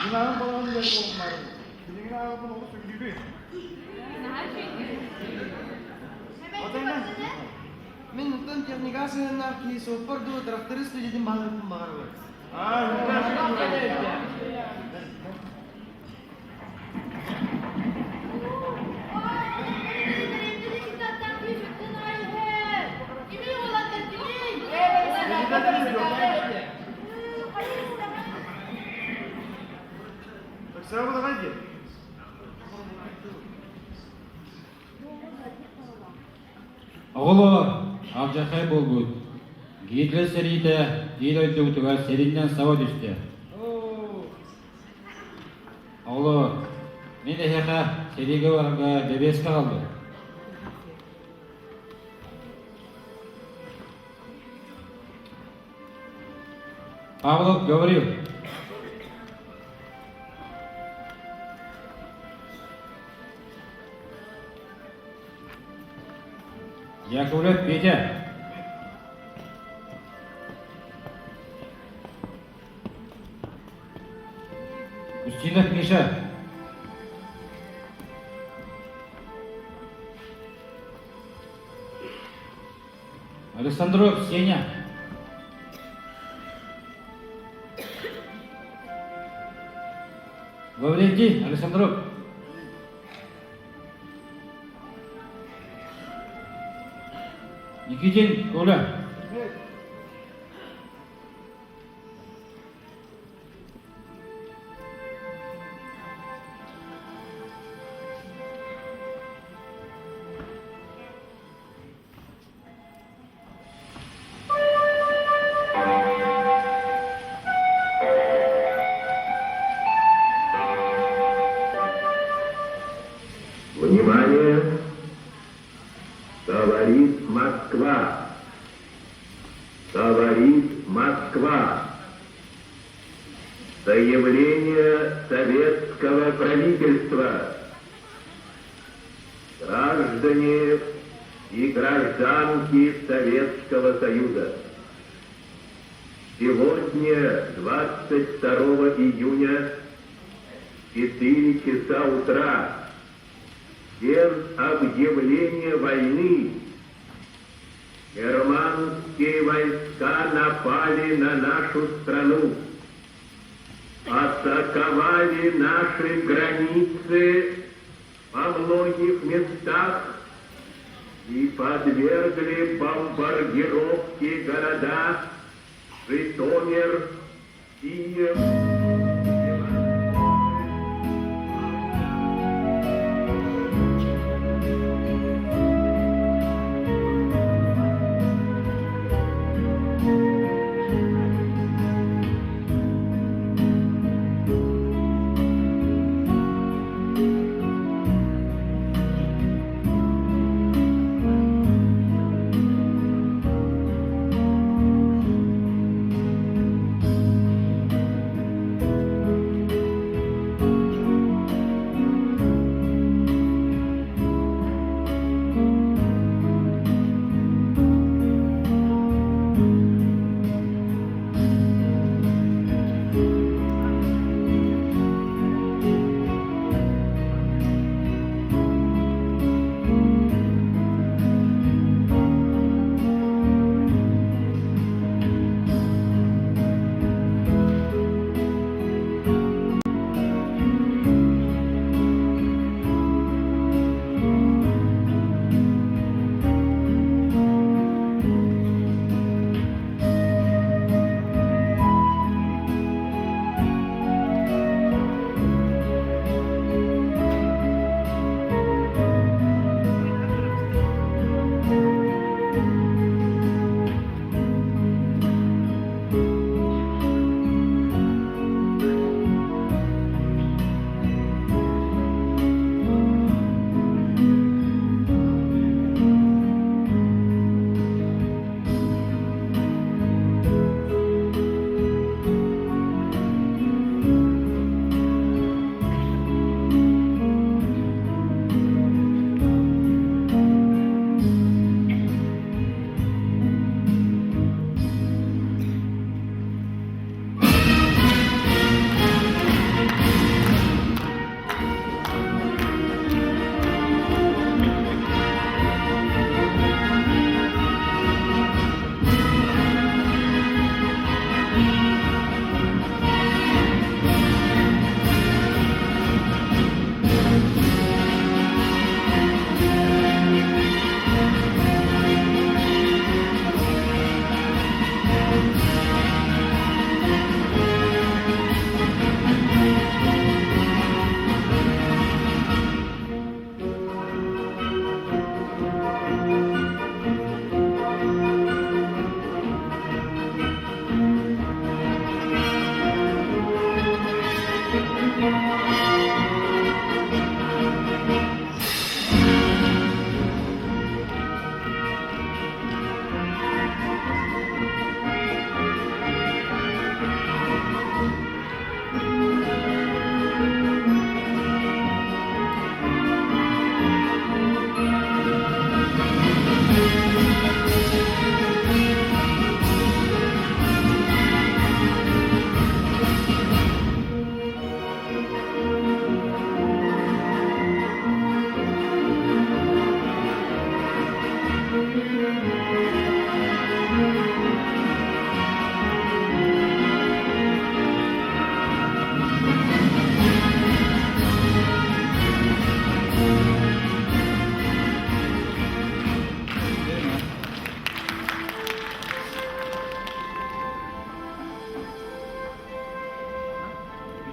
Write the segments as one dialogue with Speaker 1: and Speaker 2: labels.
Speaker 1: Мин аҕам балаҕан үлэһит буолуммарым. Билигин ааҕарбын олус сөбүлүүбүн.
Speaker 2: Отойна.
Speaker 3: Мин оттон техникаҕа сыһыаннаах киһи суоппар дуу, тракторист дуу дьиэтин баһылыкпын баҕарабын.
Speaker 4: Оҕолоор, алдьархай буолбут. Гитлер сэриитэ ил дойдубутугар сэриннэн саба түстэ. Оҕолоор, мин эһиэхэ сэриигэ барарга бэбиэскэ аҕаллым. Павлов Гаврил. Яковлев Петя. Устинов Миша. Александров Сеня. Лаврентий Александров. Никитин Коля.
Speaker 5: Внимание! Говорит Москва! Говорит Москва! Заявление советского правительства. Граждане и гражданки Советского Союза. Сегодня, 22 июня, 4 часа утра, без объявления войны, германские войска напали на нашу страну, атаковали наши границы во многих местах и подвергли бомбардировке города Житомир, Киев,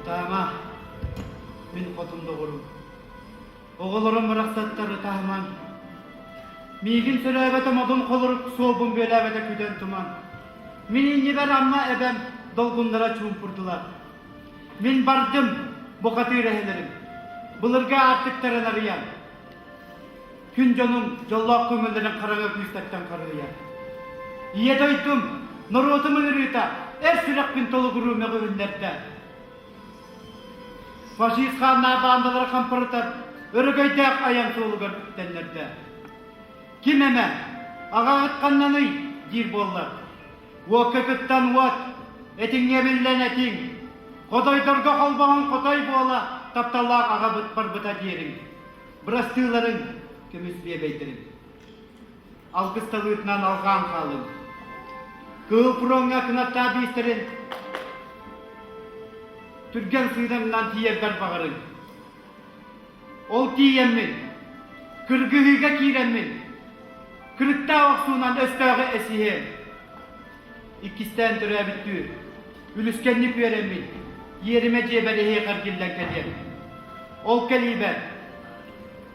Speaker 2: Ытаама, мин хотун доҕорум. Оҕолорум барахсаттар ытаһымаҥ. Миигин сөрөөбөтө модун холорук суолбун бүөлээбэтэ күдэн туман. Мин иннибэр Амма эбэм долгуннара чуумпурдулар. Мин бардым бухатыыр эһэлэрим. Былыргы аартыктарын арыйан. Күн дьонум дьоллоох көҥүллэрин хараҥа күүстэртэн харыйар. Ийэ дойдум, норуотум ыҥырыыта эр сүрэхпин толугуруу мөҕүһүннэрдэ. Фашист хааннаах баандалара хампарытар өрөгөйдөөх айан суолугар үктэннэрдэ. Ким эмэ, аҕаҕыт ханнаный диир буоллар. Уокка кыттан уот, этиҥҥэ биллэн этиҥ. Хотойдорго холбоһон хотой буола тапталлаах аҕабыт барбыта диэриҥ. Бырастыыларыҥ, көмүс биэбэйдэрим. Алгыс талыытынан алҕаан хаалыҥ. Кыһыл фроҥҥа кынаттаах биистэрин түргэн сыыдамынан тиийэрбэр баҕарыҥ. Ол тиийэммин, кыргыһыыга киирэммин, кырыктаах охсуунан өстөөҕү эсиһиэм. Иккистээн төрөөбүттүү, үлүскэнник үөрэммин, иэримэ дьиэбэр эһиэхэ эргиллэн кэлиэм. Ол кэлиибэр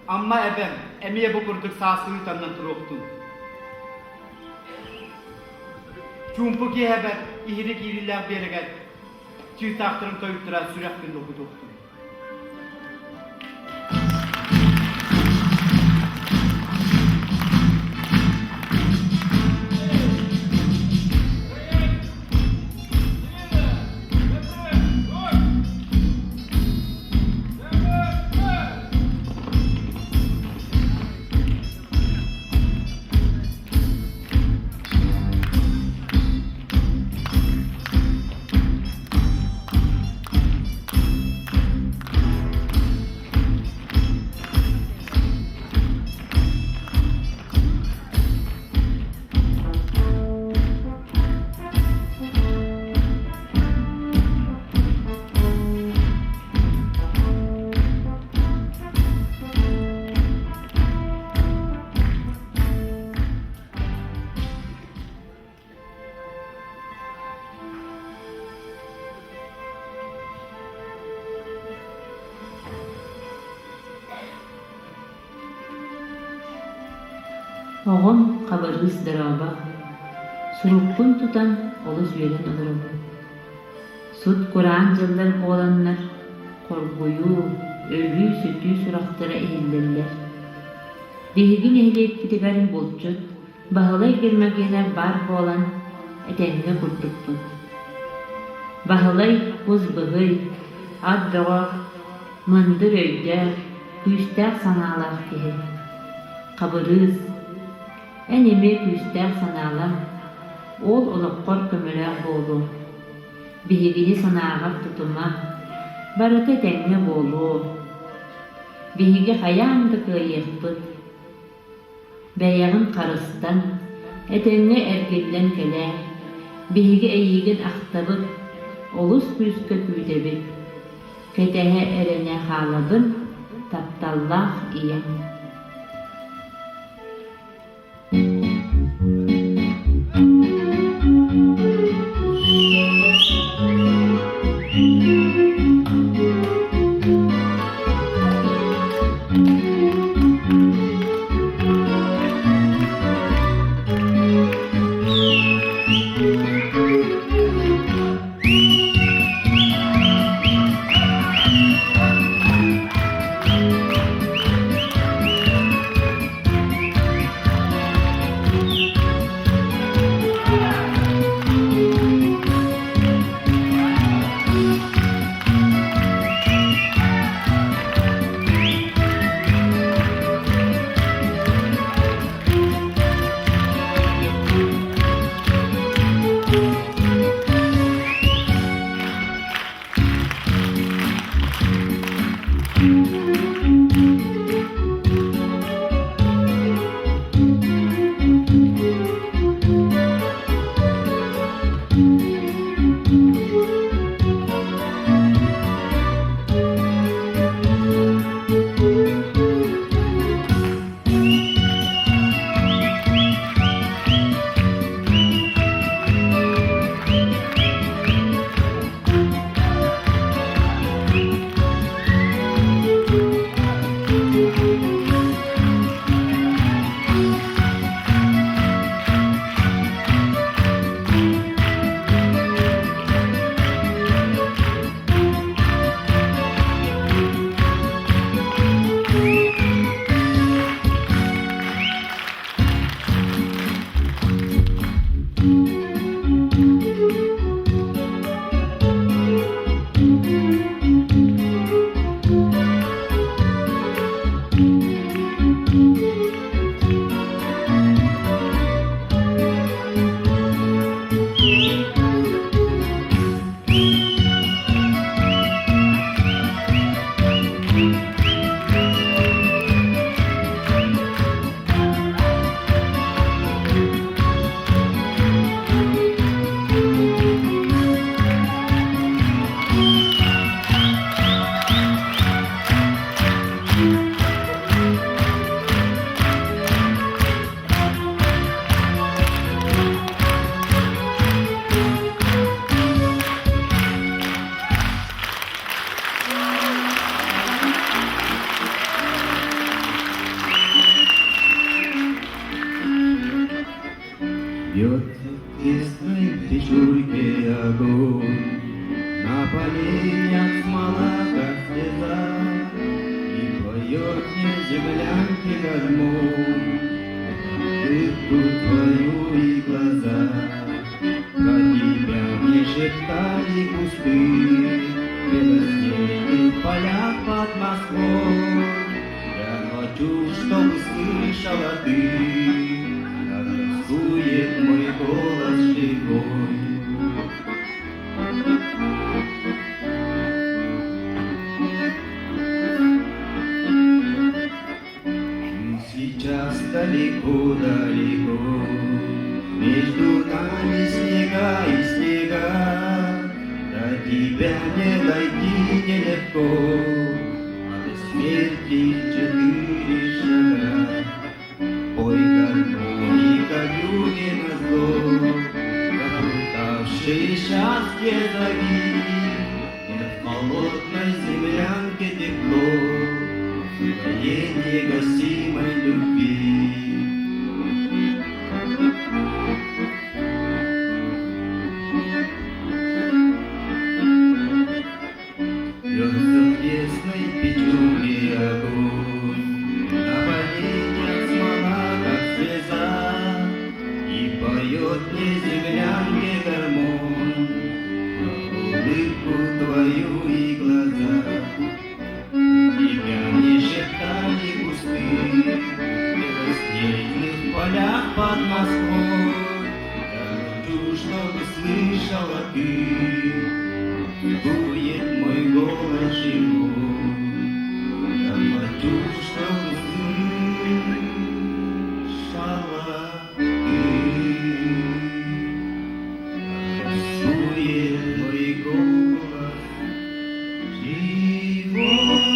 Speaker 2: Амма эбэм эмиэ бу курдук сааскылыы таҥнан туруохтун. Чуумпу киэһэбэр иһирик иириллээх биэрэгэр чыытаахтарын тойуктара сүрэхпин долгутуохтун.
Speaker 6: Оҕом Хабырыыс дорообо, сурукпун тутан олус үөрэн олоробун. Сут-кураан дьыллар буоланнар, хоргуйуу, өлүү-сүтүү сурахтара иһиллэллэр. Биһиги нэһилиэкпитигэр булчут Баһылай Гермогенов баар буолан, этэҥҥэ курдукпут. Баһылай кус быһый, ат бөҕө, мындыр өйдөөх, күүстээх санаалаах киһи. Хабырыыс, эн эмиэ күүстээх санаалаах, ол олоххор көмөлөөх буолуо. Биһигини санааҕар тутума, барыта этэҥҥэ буолуо. Биһиги хайаан да кыайыахпыт. Бэйэҕин харыстан, этэҥҥэ эргиллэн кэлээр, биһиги эйиигин ахтабыт, олус күүскэ күүтэбит. Кэтэһэ эрэнэ хаалабын, тапталлаах ийэм.
Speaker 7: поленьях смола, как слеза, И поет мне в землянке гармонь. Улыбку твою и глаза, Про тебя мне шептали кусты, Белоснежных полях под Москвой. Я хочу, чтобы слышала ты, Как тоскует мой голос живой. Ты сейчас далеко-далеко, Между нами снега и снега, До тебя мне дойти нелегко, А до смерти четыре шага. Пой гармоника вьюге назло, Заплутавшие счастье зови, Мне в холодной землянке тепло, Твоей негасимой любви. Льется в тесной печурке огонь, На поленьях смола, как слеза, И поет мне землянке гармонь Улыбку твою и глаза. Тебя мне шептали кусты В белоснежных полях под Москвой. Я хочу, чтобы слышала ты, Дует мой голос живой. Я хочу, чтобы слышала ты, Танцует мой голос живой.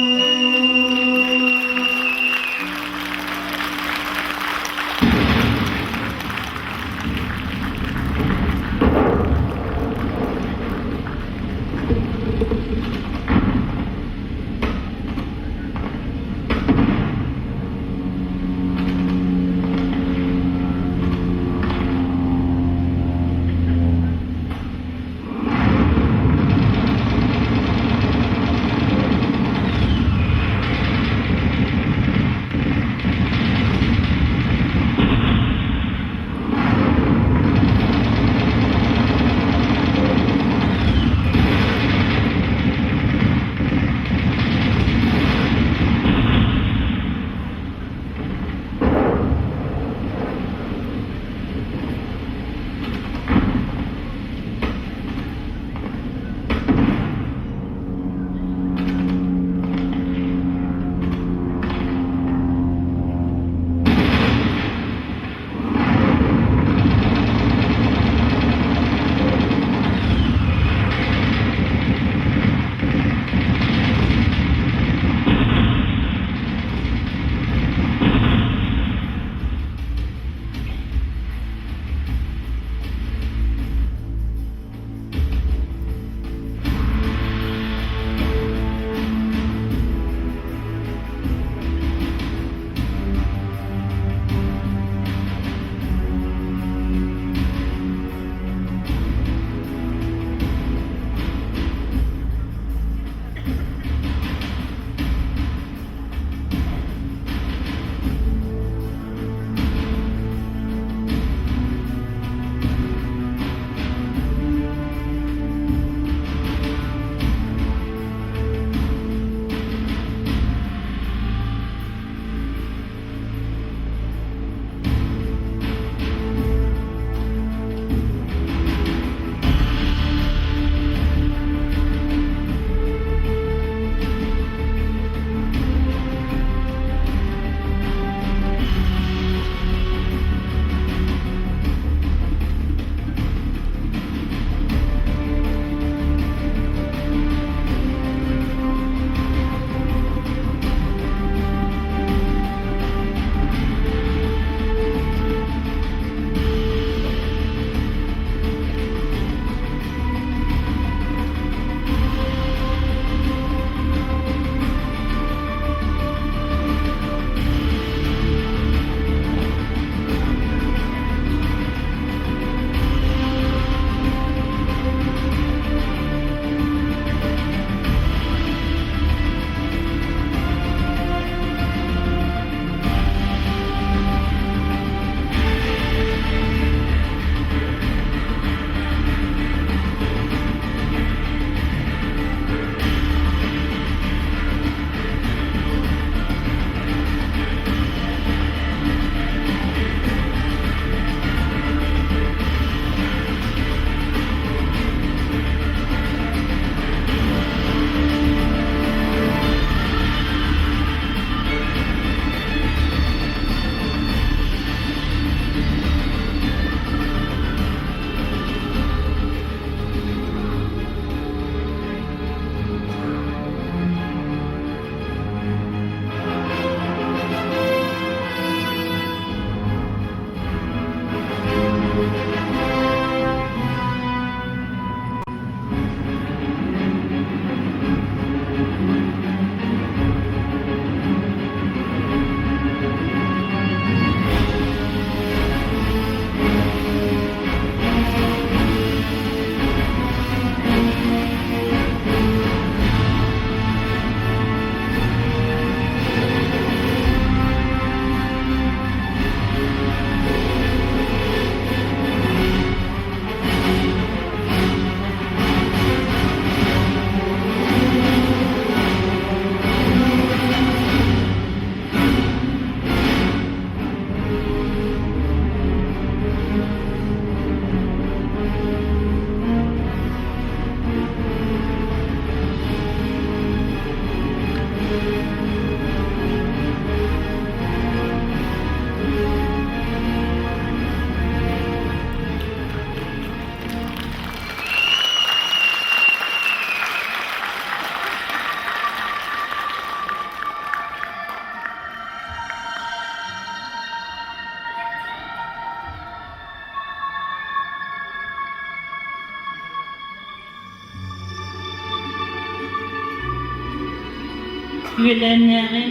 Speaker 8: Үөлээннээҕи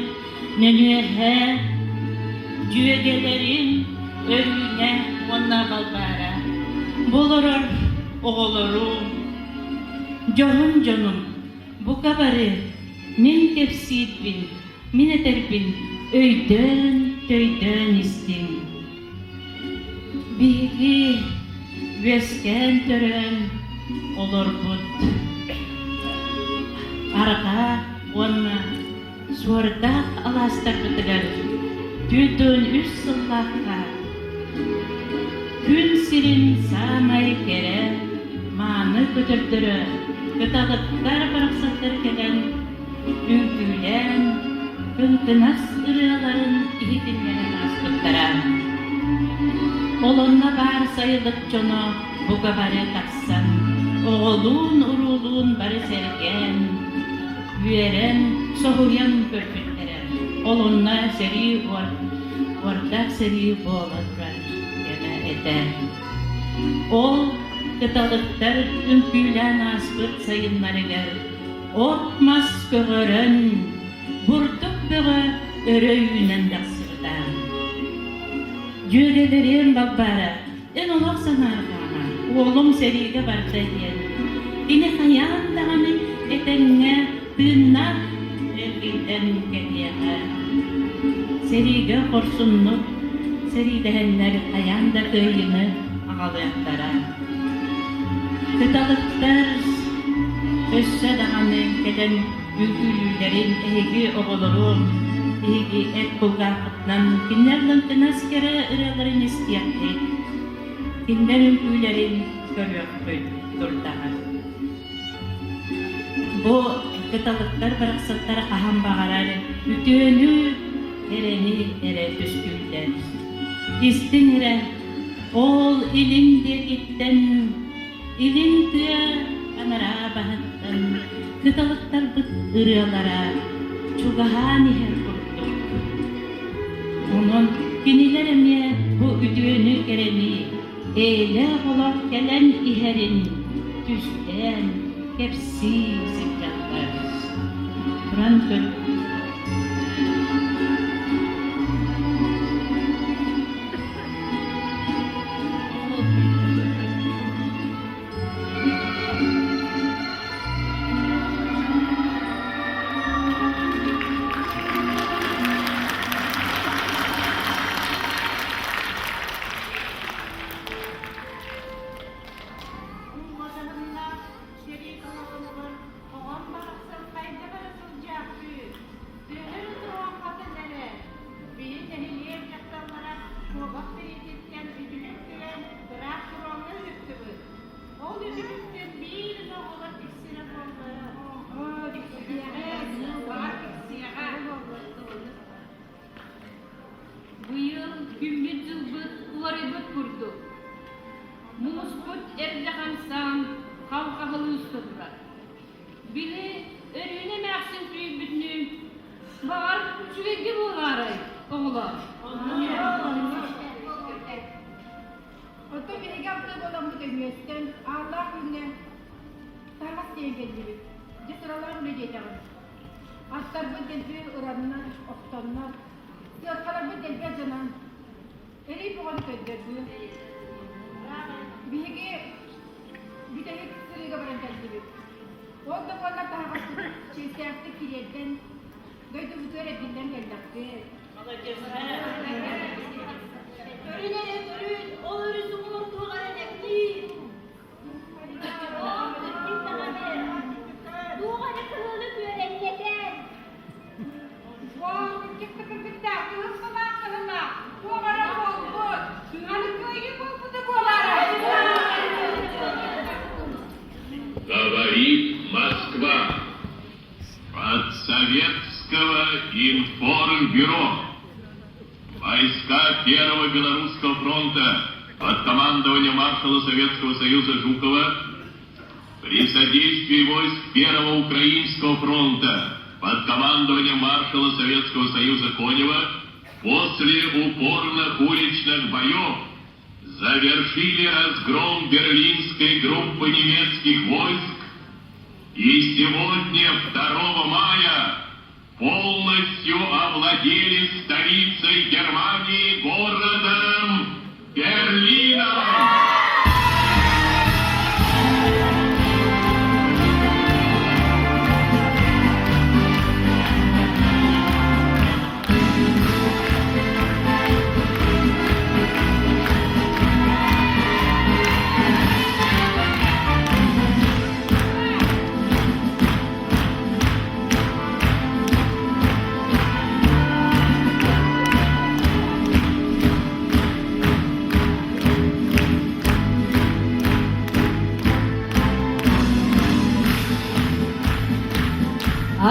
Speaker 8: нөнүөһэ дьүөгэлэрим Өрүүнэ уонна Балбаара бу олорор оҕолорум, дьоһун дьонум бука бары мин кэпсиирбин, мин этэрбин өйдөөн, төйдөөн истиҥ. Биһиги үөскээн төрөөн олорбут арҕаа уонна суордаах алаастарбытыгар 43 сыллаахха күн сирин саамай кэрэ мааны көтөрдөрө кыталыктар барахсаттар кэлэн үҥкүүлээн кыҥкынас ырыаларын иһитиннэрэн ааспыттара. Ол онно баар сайылык дьоно бука бары тахсан, оҕолуун-уруулуун бары сэргээн, үөрэн, соһуйан көрбүттэрэ. Ол онно сэрии уордаах сэрии буола турар кэмэ этэ. Ол кыталыктар үҥкүүлээн ааспыт сайыннарыгар от-мас көҕөрөн, бурдук бөҕө өрө үүнэн тахсыбыта. Дьүөгэлэриэм Балбаара, эн олох санаарҕаама, уолум сэриигэ барда диэн. Кини хайаан даҕаны этэҥҥэ тыыннаах эргиллэн кэлиэҕэ. Сэриигэ хорсуннук сэриилэһэннэр хайаан да кыайыыны аҕалыахтара. Кыталыктар өссө даҕаны кэлэн үҥкүүлүүллэрин эһиги оҕолорум, эһиги эт кулгааххытынан кинилэр лыҥкынас кэрэ ырыаларын истиэххит, кинилэр үҥкүүлэрин көрүөххүт турдаҕа. Бу кыталыктар барахсаттар хаһан баҕарар үтүөнү, кэрэни эрэ түстүүллэр. Истиҥ эрэ, ол илин диэкиттэн, илин тыа анараа баһыттан кыталыктарбыт ырыалара чугаһаан иһэр курдук. Онон кинилэр эмиэ бу үтүөнү-кэрэни Эйэлээх олох кэлэн иһэрин түстээн кэпсии сылдьаллар. Туран көр
Speaker 9: Уотаһыннаах сэрии толоонугар оҕом барахсан хайдах эрэ сылдьаахтыыр, төһө туруон хатын эрэ. Биһи нэһилиэк дьахталлара куобах тириититтэн үтүлүк тигэн ыраах фроҥҥа ыыттыбыт. Ол үтүлүктэн биир эмэ оҕолор тиксэрэ буоллар. Тиксиэҕэ, баҕар тиксиэҕэ.
Speaker 10: Быйыл күммүт-дьылбыт уларыйбыт курдук. Мууспут эрдэ хамсаан, халҕаһалыы уста турар. Били Өрүүнэ эмээхсин түүйбүтүнүү, баҕар, үчүгэйгэ буолаарай, оҕолоор?
Speaker 9: Оттон биһиги алта буоламмыт өҥүөттэн ааллаах күҥҥэ таһаҕас тиэйэн кэллибит. Дьэ сыралаах үлэ диэтэҕим. Аттарбыт дэлби ыраннар, охтоннор, сыархаларбыт дэлби алдьанан, эрий бөҕөнү көрдөрдүм. Биһиги бүтэһик сырыыга баран кэллибит. Ол да буоллар таһаҕаспыт чиэстээхтик тириэрдэн, дойдубутугар эргиллэн кэллэхпит.
Speaker 10: Көрүн эрэ көрүн, ол өрүс уҥуор туох эрэ нэктии.
Speaker 11: Туох эрэ кыһыны күөрэҥнэтэн.
Speaker 12: Говорит Москва. От Советского информбюро. Войска Первого Белорусского фронта под командованием маршала Советского Союза Жукова при содействии войск Первого Украинского фронта под командованием маршала Советского Союза Конева после упорных уличных боев завершили разгром берлинской группы немецких войск и сегодня, 2 мая, полностью овладели столицей Германии городом Берлином.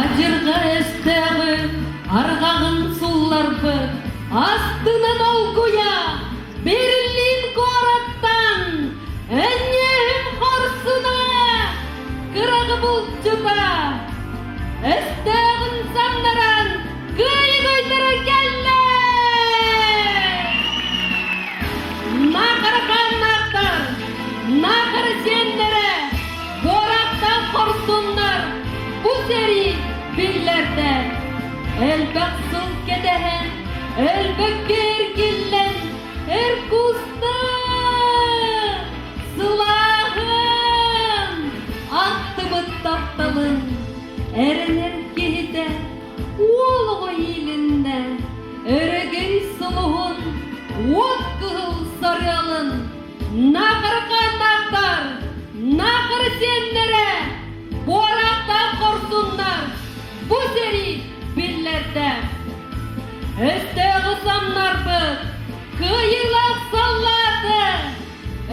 Speaker 13: Адьырҕа өстөөҕү арҕаҕын сулларбыт, астынан олгуйа Берлин куораттан Өнньүөһүм хорсуна, кыраҕы булчута, өстөөҕүн самнаран кыайыгойдара кэллэ! Наахарахааннаахтар, наахара сиэннэрэ, буорахтаах хорсуннар бу сэрии биллэрдэ. Элбэх сыл кэтэһэн, өлбөккө эргиллэн, эр куста сылааһын, аттыбыт тапталын, эрэнэр киһитэ уол оҕо иилиннэ, өрөгөй сулуһун, уот кыһыл сарыалын, наахарахааннаахтар, наахара сиэннэрэ, буораахтаах хорсуннар, бу сэрии биллэрдэ. Өстөөҕү самнарбыт, кыайыылаах саллааты,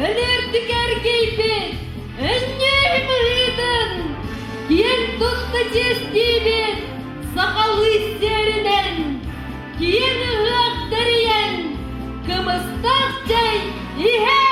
Speaker 13: өлөрдүк эргийбит, өнньүөһү быһыытын, киэн тутта чиэстиибит, сахалыы сиэринэн, киэҥ ыһыах тэрийэн, кымыстаах чэй иһэр!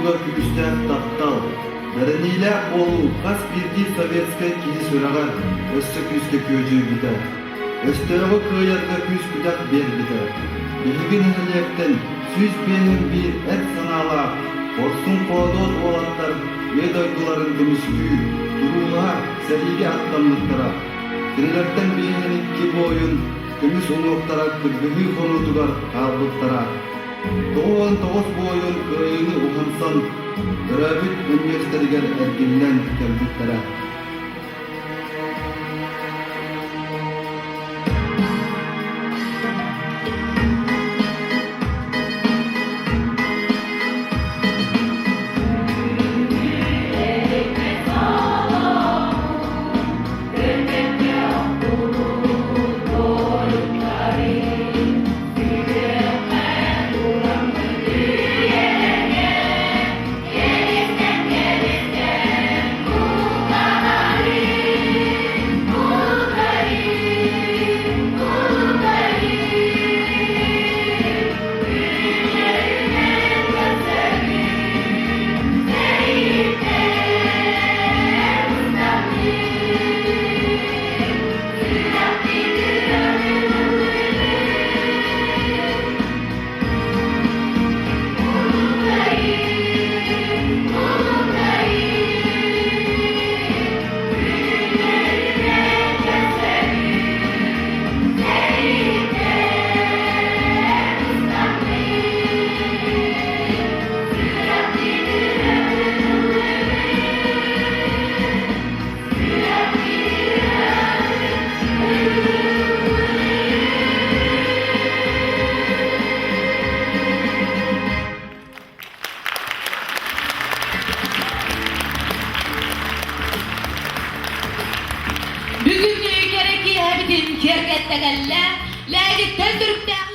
Speaker 14: дойдуга күүстээх таптал, бэриниилээх буолуу хас биирдии советскай киһи сүрэҕэр өссө күүскэ күөдьүйбүтэ, өстөөҕү кыайарга күүс-күдэх биэрбитэ. Биһиги нэһилиэктэн 151 эр санаалаах, хорсун-хоодуот уолаттар Ийэ дойдуларын көмүскүү, туруулаһа, сэриигэ аттаммыттара. Кинилэртэн биэһин икки буойун көмүс уҥуохтара кыргыһыы хонуутугар хаалбыттара. 99 буойун кыайыыны уһансан, төрөөбүт өнньүөстэригэр эргиллэн кэлбиттэрэ.
Speaker 13: Бүгүҥҥү кэрэ киэһэбитин киэргэттэ кэллэ, Лээгиттэн түрүктээх.